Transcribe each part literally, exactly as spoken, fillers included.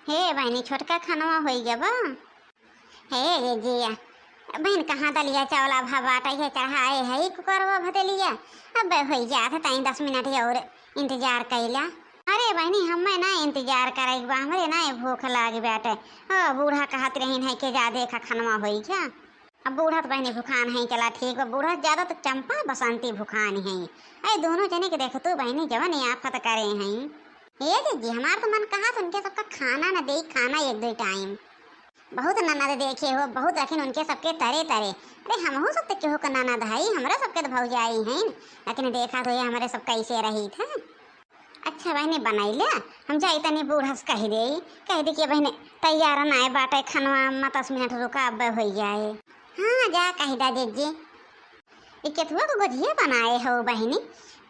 हे बहिनी, छोटका खनवा होइ गवा। हे रे जिया, बहिन, कहाँ दलिया चावला भा बाटइ है, चढ़ाए है कुकरवा भदे लिया। अब्बे होइ जात है, तईं दस मिनट अउर इंतजार कइला। अरे बहिनी, हम्मे ना इंतजार करइ के बा, हमरे ना भूख लागि बाटइ। ओ, बूढ़ा कहत रहिन है कि जा देखा खनवा होइ गवा। अब बूढ़ा त बहिनी भुखान है, चला ठीक बा, बूढ़ा ज्यादा त चंपा बसंती भुखान है। अरे दुनो जने के देखतू बहिनी जवन आफत करे हैं। हे जिज्जी, हमार त मन कहत उनके सबका खाना न देई, खाना एक दुइ टाइम। बहुत ननद देखे हो, बहुत रखिन उनके सबके तरे तरे। अरे हमहू सब त केहू के ननद हई, हमरे सबके त भौजाई हईन, लेकिन देखत हो ये हमरे सब कैसे रहित है। अच्छा बहिनी, बनाई ले, हम जाई तनी बूढ़ा से कहि देई, कहि दे कि बहिनी तैयार नाय बाटे खनवा, अम्मा दस मिनट रुका, अब्बे होइ जाए। हाँ, जा कहि दा जिज्जी। ई केथुआ के गोझिया बनाए हो बहिनी,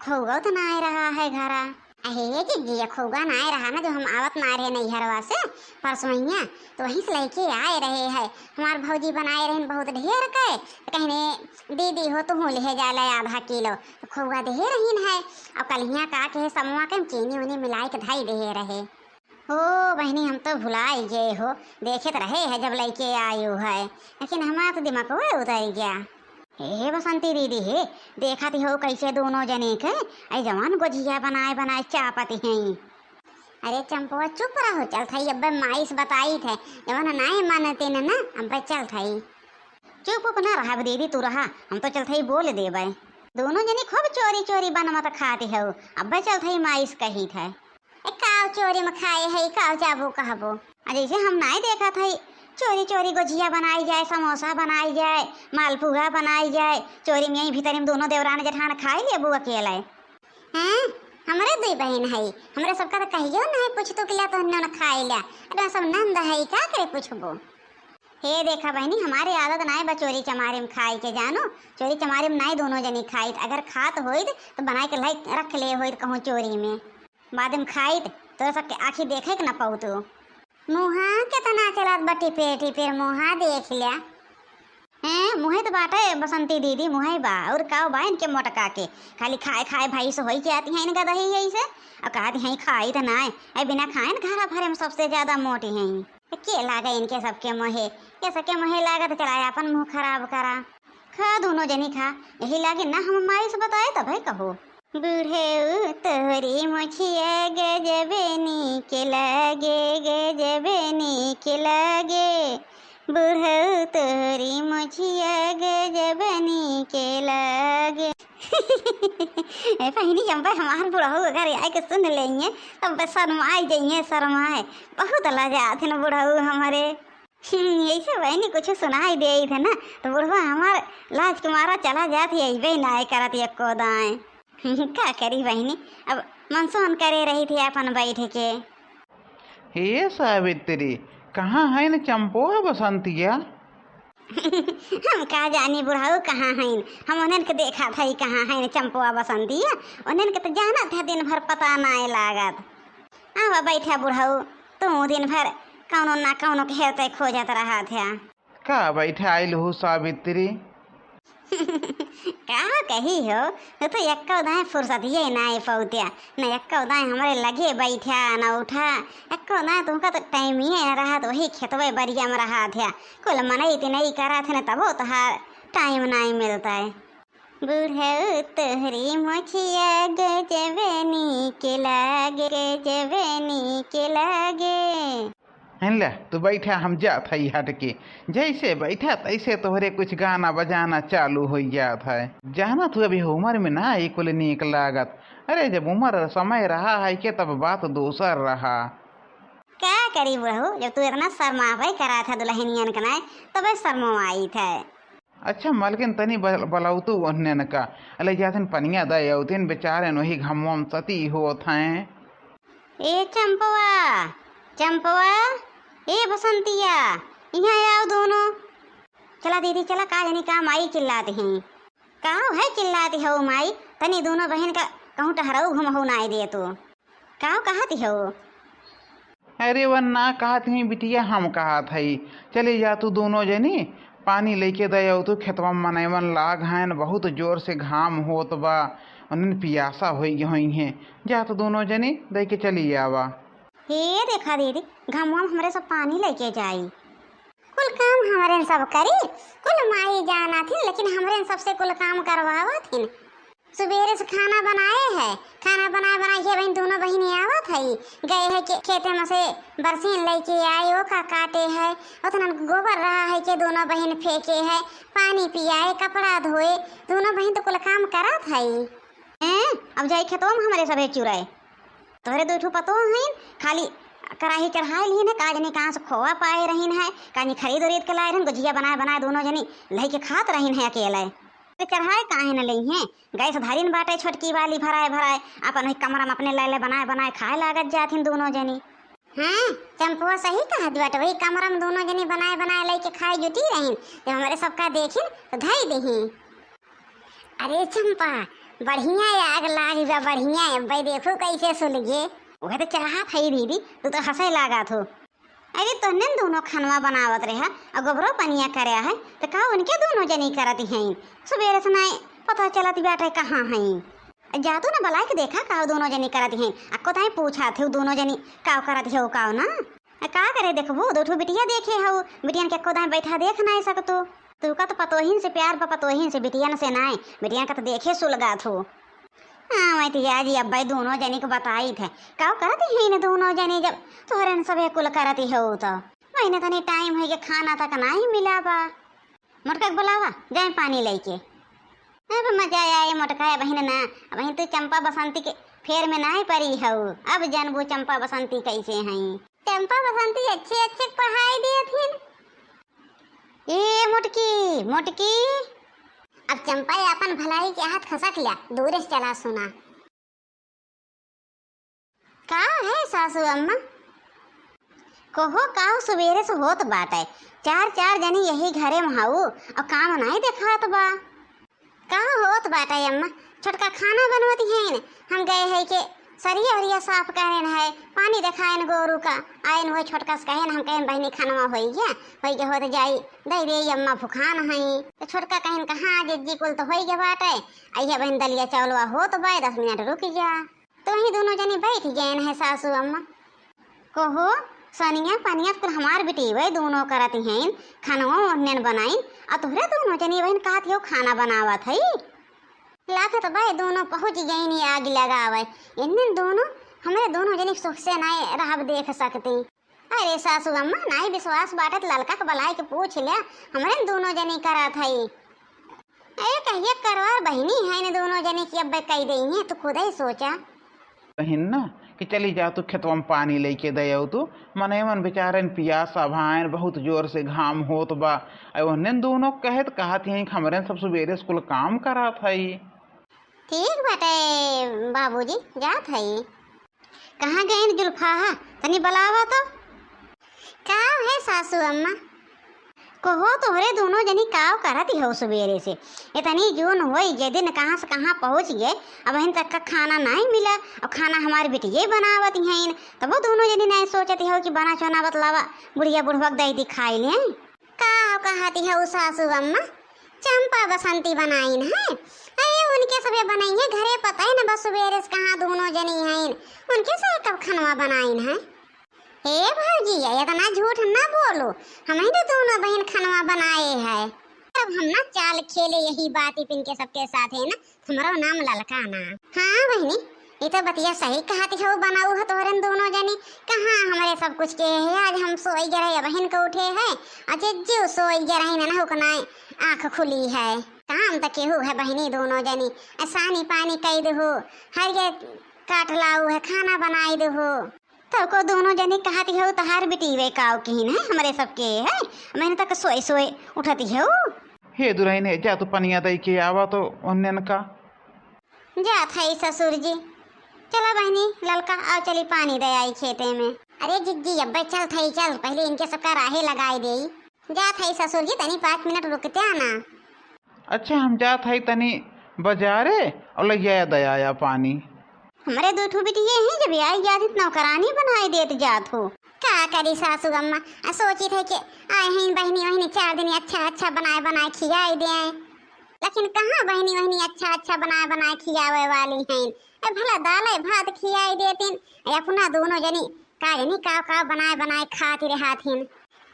खौगा त नाय रहा है घरा। अहे ये जिज्जी, ये खौगा नाय रहा ना, जो हम आवत नाय रहे नैहरवा से परसोइया, तो वहीं से लइके आए रहे है। हमार भौजी बनाए रहिन बहुत ढेर के, तो कहिन दीदी हो तुहू लिहे जा ले आधा किलो, तो खौगा देहे रहिन है। अब कलिया का के समवा के हम चीनी उनी मिलाई के धई देहे रहे। ओ बहिनी, हम तो भुलाई गए हो, देखे त रहे है जब लइके आयु है, लेकिन हमार तो दिमागवा उतर गया। हे बसंती दीदी हे, देखत हो कैसे दुनो जने के ऐ जवान गोझिया बनाए बनाए चापत हैं। अरे चंपवा चुप रहो, चलत हई अब्बे माई से बताइत है, जवन नाय मानते न ना, अब्बे चलत हई। चुप उप ना रहब दीदी, तू रहा, हम तो चलत हई बोल देबे। दुनो जनी खूब चोरी चोरी बनमत खात हऊ, अब्बे चलत हई माई से कहित है। ए, काव चोरी में खाए है, काव जाबो कहबो। आ जैसे हम नाय देखत हई, चोरी चोरी गोझिया बनाई जाए, समोसा बनाई जाए, मालपुआ बनाई जाए, चोरी में यहीं भीतर में दुनो देवरान जेठान खाई लेबू अकेले। हैं? हमरे दुई बहिन हई, हमरे सबका त कहियो नाय पूछतू कि ला तोहने न खाई ला। अरे सब नंद हई, का करे पूछबो? हे देखा बहिनी, हमारे आदत नाय बा चोरी चमारी में खाए के, जानो, चोरी चमारी में नाय दुनो जनी खाइत। अगर खात होइत त बनाए के लाई रख ले होइत कहूँ चोरी में। बाद में खाइत, तोरे सबके आँखी देखे के न पउतू। मुँहा केतना चलत बा टिपेर टिपेर, मुँहा देख ल्या। हैं, मुँहे त बाटे बसंती दीदी, मुँहे बा, अउर का बा इनके मोटका के? खाली खाए खाए भैंस होई के आती हैं इनका दही है इसे, अउर कहती हैं खाइत नाय, ऐ बिना खाए न घरा भरे में सबसे ज्यादा मोटी हैं। के लागे इनके सबके मोहे, ये सबके मोहे लागे त चला अपन मुँह खराब करा। खा दुनो जनी खा, यही लागे ना हम माई से बताए तबै कहो। बुढ़ऊ तोहरी मोछिया गजबे नीक लागे, गजबे नीक लागे। बुढ़ऊ तोहरी मोछिया गजबे नीक लागे। ए बहिनी, अब्बे हमार बुढ़ऊ अगर आए के सुन लेइए, तब शर्माई जइए, शर्माए। बहुत लजात है ना बुढ़ऊ हमारे। हम्म, ऐसे बहिनी कुछ सुनाई देइत है ना, तो बुढ़वा हमार लाज के मारा चला जात है, अइबे नाय करत एको दाएं। का करी बहिनी, अब मनसोहन करे रही थी अपन बैठ के। हे सावित्री, कहाँ है न चंपो बसंतिया? हम का जानी बुढ़ऊ कहाँ हैं, हम उन्हन के देखा था कहाँ हैं चंपो बसंतिया, उन्हन के तो जाना था दिन भर पता नाय लागत। आवा बैठा बुढ़ऊ, तू दिन भर कौनो ना कौनो के हेरते खोजत रहा था। का बैठा आइल हो सावित्री? का कही हो, तू तो एक्को दाएं फुर्सतिये नाय पौत्या, न एक्को दाएं हमरे लगे बैठा न उठा, एक्को दाएं तुमका तो टाइम ही न रहा, तो वही खेतवे बरिया में रहा था, कुल मनई तिनई करा थे न तबो तोहार टाइम नाय मिलता है। बुढ़ऊ तोहरी मोछिया गजबे नीक लागे, गजबे नीक लागे। हैं ले, तू बैठा, हम जात हई हट के। जैसे बैठा तैसे तोहरे कुछ गाना बजाना चालू हो जात है। जाना तू अभी उम्र में ना ई कुल नीक लागत। अरे जब उम्र समय रहा है के तब बात दोसर रहा। का करी बुढ़ऊ, जब तू इतना शर्मावे करा था दुल्हनियन के नाय, तबे शर्मो आई था। अच्छा मलकिन, तनी बल-, बलौतू ओन्हन का, ले जाथिन पनिया दे अउथिन, बेचारे वही घमवा में सती होत हैं। ए चंपवा, चंपवा, ए बसंतिया, इहाँ आओ दोनों। चला दीदी, चला, का जानी का माई चिल्लात हैं। का है चिल्लात हो माई, तनी दोनों बहिन का कहूँ टहरऊ घुमहू नाय दे तू। का कहत हो? अरे वन ना कहत ही बिटिया, हम कहत हई, चली जा तू दोनों जनी, पानी लेके दे अउतू, खेतवा में मनैवन लाग हैं, बहुत जोर से घाम होत बा, उन्हन पियासा होई गई हैं, जा तू दोनों जनी दे के चली आवा। हे देखा दीदी, घमवा में हमरे सब पानी लइके जाई। कुल काम हमरेन सब करी, कुल माई जाना थिन, लेकिन हमरेन सबसे कुल काम करवावा थिन। सुबेरे से खाना बनाए है, खाना बनाए बनाए के बहिन दोनों बहिनी आवत है, गए है के खेते में से बरसीन लइके आए, ओका काटे है, उतना गोबर रहा है के दोनों बहिन फेंके है, पानी पियाए, कपड़ा धोए, दोनों बहिन तो कुल काम करत है। हैं, अब जाई खेतवा में हमरे सभे चुराए। तोहरे दू ठो पतोह हईन, खाली कराही चढ़ाए लिहिन है, का जनी कहाँ से खोवा पाए रहिन है, का जनी खरीद उरीद के लाए रहिन, गुजिया बनाए बनाए दोनों जनी लइके खात रहिन है अकेले। ते चढ़ाए काहे न लइहें, गैस धरिन बाटे छोटकी वाली भराए भराए, अपन वही कमरा में अपने लैले बनाए बनाए खाए लागत जाथिन दोनों जनी। हाँ, चंपुआ सही कहत बाटे, वही कमरा में दोनों जनी बनाए बनाए लइके खाए जुटी रहिन, जब हमरे सबका देखिन तो धई दिहिन। अरे चंपा, बढ़िया आग लाग बा, बढ़िया। अब्बे देखो कैसे सुलगे। वह तो चाहत है दीदी, तू तो हंसे लागत हो। अरे तोहने दोनों खनवा बनावत रहा और गोबरो पनिया करे है, तो का उनके दोनों जनी करत हैं? सुबेरे से नाई पता चलत बाटे कहाँ हैं। जा तू ना बलाइके देखा का दोनों जनी करत हैं। अक्को ताई पूछा थे दोनों जनी का करत है का ना। आ का करे देखबू, दो ठो बिटिया देखे हऊ, बिटियन के एको दाईं बैठा देख नाई सकतू। तू का तो पतोहिन से प्यार बा, पतोहिन से, बिटियन से नाई, बिटियन का तो देखे सुलगात हो। हाँ, मैं तो आज अब्बे दोनों जनी के बताई थे, का करत हैं इन दोनों जनी जब तोहरन सभे कुल करत हो तो। मैंने तनी टाइम है के खाना तक नाई मिला बा। मोटका के बुलावा, जाए पानी लइके। अब मजा आए मोटका, अबहिन ना, अबहिन तू चंपा बसंती के फेर में नाई परी हऊ। अब जानबू चंपा बसंती कैसे हैं। चंपा बसंती अच्छे अच्छे पढ़ाई दिए थिन। ए मोटकी, मोटकी। अब चंपा अपन भलाई के हाथ खसक लिया, दूरे से चला सुना। का है सासू अम्मा? कहो, का सुबेरे से होत बाटे? चार चार जनी यही घरे में हऊ और काम नाई देखात बा। का होत बाटे अम्मा? छोटका खाना बनवती हैं, हम गए है के सरिया उरिया साफ करेन है, पानी देखाएन गोरू का, आएन वही छोटका से कहेन, हम कहेन बहिनी खानवा होई गया, होई के होत जाई, दे दे अम्मा भुखान हई। तो छोटका कहेन कहाँ जिज्जी कुल तो होई गया बाटे, अइहे बहिन दलिया चावलवा होत बाय, दस मिनट रुक जा। तो वहीं दोनों जनी बैठ गए हैं सासू अम्मा। कहो, सनिया पनिया कुल हमार बिटिया दोनों करत हैं, खानवा ओहनेन बनाइन, आ तोहरे दोनों जनी बहिन कहत हो खाना बनावत है। लागत बा दोनों पहुँच गईन आग लगावे। इन्हन दोनों, हमरे दोनों जनी सुख से नाई रहब देख सकती। अरे सासू अम्मा, नाई विश्वास बाटे त ललका के बलाइके पूछ ल्या, हमरे दोनों जनी करत है। अरे कहिए करवार बहिनी है न दोनों जनी की अब्बे कही देई है, तू खुद ही सोचा। कहिन ना कि चली जा तू खेतवा में पानी लइके दे आओ तू, मने मन बेचारन पियासा भाइन, बहुत जोर से घाम होत बा। अरे ओहने दोनों कहत कहत हैं कि हमरे सब सुबेरे से कुल काम करत है। ठीक बाटे बाबूजी, जात है। कहाँ गइन जुल्फाहा? तनी बलावा तो। का है सासू अम्मा? कहो तोहरे दोनों जनी काव करत हो सुबेरे से? इतनी जून होई जे दिन कहाँ से कहाँ पहुँच गए, अबहिन तक का खाना नाई मिला और खाना हमार बिटिये बनावत हैं, तबो दोनों जनी नाई सोचत हो कि बना चोना बतलावा बुढ़िया बुढ़वा के दई दी खाई लें। का कहती हो सासू अम्मा? चंपा बसंती बनाइन है। अरे उनके सबे बनाई है घरे, पता ही न बस सुबेरे से कहाँ दोनों जनी हैं, उनके से कब खनवा बनाइन है। हे भौजी, इतना झूठ न बोलो, हम ही तो दोनों बहिन खनवा बनाए है। तब हम ना चाल खेले यही बात इनके सबके साथ है ना, हमरो नाम ललका ना। हाँ बहिनी, ये तो बतिया सही कहती हो, बनाऊ है तोहरन दोनों जनी। कहाँ हमरे सब कुछ के है, आज हम सोई गे रहे, बहिन को उठे है, और जिज्जू सोई गे रही ना, हुकनाए आँख खुली है। काम तो केहू है बहिनी दोनों जनी, आ सानी पानी कई दहो, हरिया काट लाऊ है, खाना बनाई दहो। तब को दोनों जनी कहती हो, तहार बिटिये काव किहिन है, हमरे सबके है, मैंने तक सोए सोए उठती हो। हे दुल्हन है, जा तू पनिया दई के आवा तो ओन्नेन का। जात है ससुर जी। चला बहिनी, ललका, आओ चली पानी दे आई खेते में। अरे जिज्जी, अब्बे चल थई, चल, पहले इनके सबका राहे लगाई देई। जात है ससुर जी, तनी पाँच मिनट रुकते आना। अच्छा, हम जात है तनी बाजारे और लइया दे आया पानी। हमरे दो ठो बिटिये हैं, जब आई जात ही तो नौकरानी बनाई देत जात हो। का करी सासू अम्मा, आ सोचित है कि आए हैं बहिनी, वहिनी चार दिन अच्छा अच्छा बनाए बनाए खियाई दे। लेकिन कहाँ बहिनी, वहिनी अच्छा अच्छा बनाए बनाए खियावे वाली हैं। ए भला दाल भात खियाई देतिन, ए अपना दोनों जनी का जनी काव काव बनाए बनाए खात रहत हिन।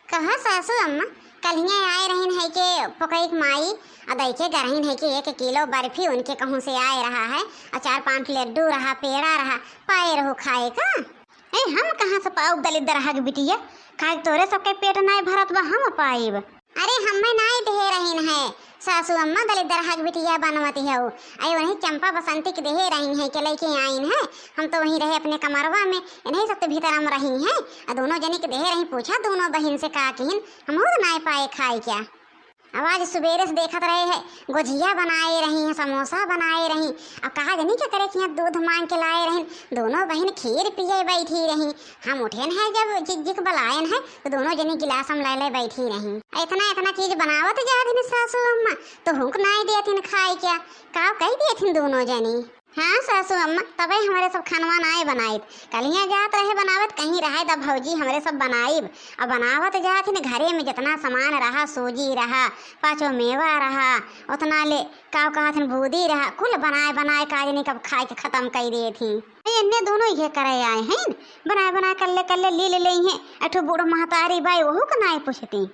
कहा सासू अम्मा, कल्हिया आए रहिन है के पोकई के माई, आ दई के गरहिन है के एक किलो बर्फी उनके कहूँ से आए रहा है, आ चार पाँच लड्डू रहा, पेड़ा रहा, पाए रहो खाए का। ए, हम कहाँ से पाउब दलिद्दरहा के बिटिया, खाए के तोरे सबके पेट नाय भरत बा, हम पाइब। अरे हमें नाय देहे रहिन है सासू अम्मा, दलिद्दरहा के बिटिया बनवत हऊ। अरे वही चंपा बसंती के देहे रहिन है के लइके आइन है, हम तो वहीं रहे अपने कमरवा में, इन्हीं सब तो भीतर हम रही हैं। आ दोनों जनी के देहे रही, पूछा दोनों बहिन से का किहिन, हमहू तो नाय पाए खाए क्या। अब आज सुबेरे से देखत रहे है, गोझिया बनाए रही हैं, समोसा बनाए रही, अब कहा जनी के करे कि यहाँ दूध मांग के लाए रही, दोनों बहिन खीर पिए बैठी रही। हम उठेन है जब जिज्जी के बलायन है तो दोनों जनी गिलास हम ले ले बैठी रही। इतना इतना चीज बनावत जात हिन सासू अम्मा, तो हुक नाय देत हिन खाए क्या, काव कही देत हिन दोनों जनी। हाँ सासू अम्मा, तबे हमरे सब खनवा नाय बनाइत। कलिया जात रहे बनावत, कहीं रहे द भौजी हमरे सब बनाइब। अब बनावत जात हिन, घरे में जितना सामान रहा, सूजी रहा, पाँचों मेवा रहा, उतना ले काव कहत हिन बूदी रहा, कुल बनाए बनाए का जनी कब खाए के खत्म कई देत ही। ए, एन्ने दोनों ये करे आए हैं, बनाए बनाए कल्ले कल्ले ली ले लेई हैं। अठो बूढ़ महतारी बाई, वहू का नाय पूछती।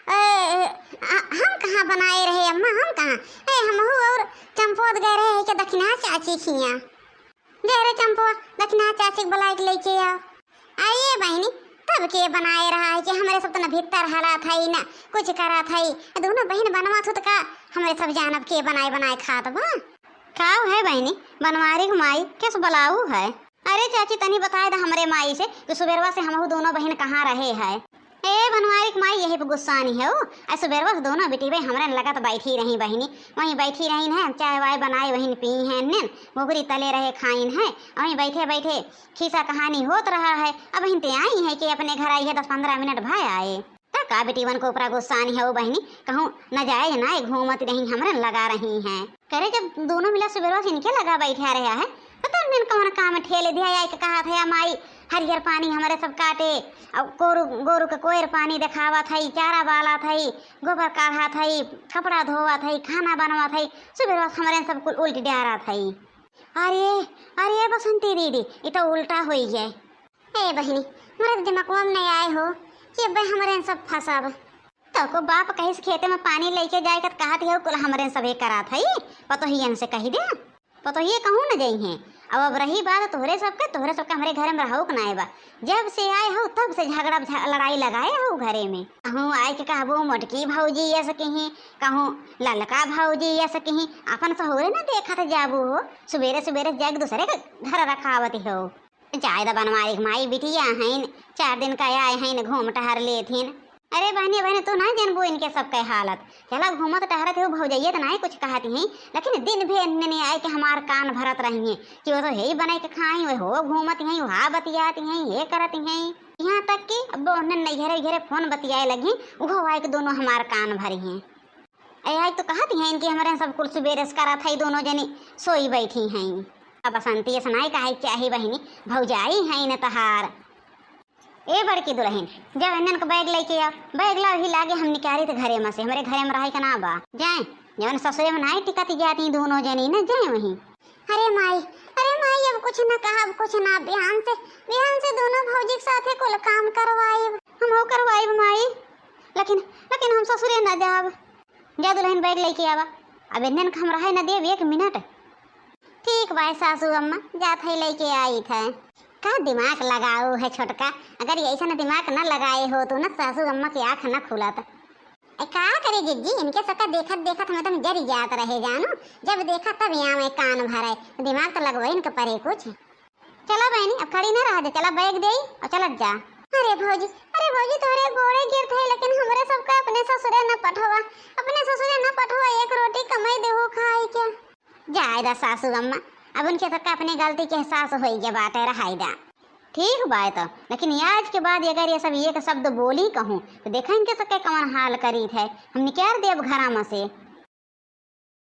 ए, ए, आ, हम कहाँ बनाए रहे अम्मा, हम कहाँ? ए, हमहू और चंपोत गए रहे है के दखिना चाची खिया। गए रहे चंपोत, दखिना चाची के बुलाए के लेके आओ। आइए बहिनी, तब के बनाए रहा है कि हमरे सब तो न भीतर हला था ही ना कुछ करा था ही। दोनों बहिन बनवा थुत का हमरे सब जानब के बनाए बनाए खात बा। काव है बहिनी, बनवारी के माई केस बुलाऊ है? अरे चाची, तनी बताए द हमरे माई से कि सुबेरवा से हमहू दोनों बहिन कहाँ रहे है। ए बनवारी के माई, यही पे गुस्सानी है ओ। आ सुबेरवा से दोनों बिटिवे हमरे लगत बैठी रही बहिनी, वहीं बैठी रही है, चाय वाय बनाए वहीं पी हैं, नेन मोगरी तले रहे खाइन है, वहीं बैठे बैठे खिस्सा कहानी होत रहा है। अब वहीं ते आई है कि अपने घर आई है, दस पन्द्रह मिनट भय आए। त का बिटिवन को ऊपरा गुस्सानी है ओ बहिनी, कहूँ न जाए ना घूमत रही, हमरे लगा रही हैं। करे जब दोनों मिला सुबेरवा से इनके लगा बैठा रहा है, पता नहीं कौन काम ठेल दिया, आए के कहा था, "माई, हरियर पानी हमरे सब काटे, अब गोरू, गोरू के कोयर पानी देखावा था, चारा बाला था, गोबर काढ़ा था, कपड़ा धोवा था, खाना बनवा था।" सुबेरवा से हमरे सब कुल उल्ट डारा था। अरे, अरे बसंती दीदी, ये तो उल्टा होई है। ए बहिनी, मोरे दिमागवा में नहीं आए हो कि अबे हमरे सब फंसब। तो को बाप कहिस खेते में पानी लेके जाए के कहत हो, कुल हमरे सभे करात हई। पतोहियन से कही दे, पतोहिए कहूँ न जइहें। अब, अब रही बात तोहरे सबके, तोहरे सबके हमरे घरे में रहू के नाय बा। जब से आए हो तब से झगड़ा झ-, लड़ाई लगाए हो घरे में। कहूँ आए के कहबो मोटकी भौजी ये सकिही, कहूँ ललका भौजी ये सकिही, अपन सहुरे न देखत जाबू हो। सुबेरे सुबेरे जाके दूसरे के घर रखावत हो। जाए द बनवारी के माई, बिटिया हईन, चार दिन का आए हईन, घूम टहर लेथिन। अरे बहनी, बहनी, तू ना जानबू इनके सबके हालत। चला घूमत टहरत हो, भौजैया त नाई कुछ कहत ही, लेकिन दिन भी इन्ने नहीं आए कि हमार कान भरत रही हैं कि वो तो यही बने के खाई, वो हो घूमत हैं, वहाँ बतियात हैं, ये करत हैं। यहाँ तक कि अब उन्हें नैहरे घरे फोन बतियाए लगी, वो आए के दोनों हमार कान भरी हैं। ए, आज तो कहत हैं कि हमरे सब कुल सुबेरे से करत है, दोनों जनी सोई बैठी हैं। अब बसंती ऐसा नाई कहे के चाही बहिनी, भौजाई हैं न तहार। ए बड़की दुल्हन, जब इन्हन के बैग लेके आओ, बैग ला वही लागे हम निकारी त घरे में से, हमरे घरे में रहे के ना बा। जाए, जवन ससुरे में नाई टिकत जाती दोनों जनी न जाए वहीं। अरे माई, अरे माई, अब कुछ ना कहा, अब कुछ ना, बिहान से, बिहान से दोनों भौजी के साथे कुल काम करवाइब। हम हो करवाइब माई, लेकिन, लेकिन हम ससुरे ना जाब। जा दुल्हन बैग लेके आवा, अब इन्हन के हम रहे न देब एक मिनट। ठीक बा सासू अम्मा, जात है लेके आई थे। का दिमाग लगाऊ है छोटका, अगर ये ऐसा न दिमाग न लगाए हो तो न सासू अम्मा की आँख न खुलत। ए, का करे जिज्जी, इनके सबका देखत देखत हम एकदम जरी जात रहे जानू, जब देखा तब यहाँ में कान भरे, दिमाग तो लगवाइन के परे कुछ। चला बहनी, अब खड़ी न रह जा, चला बैग देई और चलत जा। अरे भौजी, अरे भौजी, तोहरे गोड़े गिरत है, लेकिन हमरे सबका अपने ससुरे न पठवा, अपने ससुरे न पठवा, एक रोटी कमाई देहू खाए के। जाए दा सासू अम्मा, अब उनके सबका अपने गलती के एहसास होई गया बाटे, रहाई दा। ठीक बाय तो, लेकिन आज के बाद अगर ये सब एक शब्द बोली कहूँ, तो देखा इनके सबके कौन हाल करीत है, हम निकाल देब घरा में से।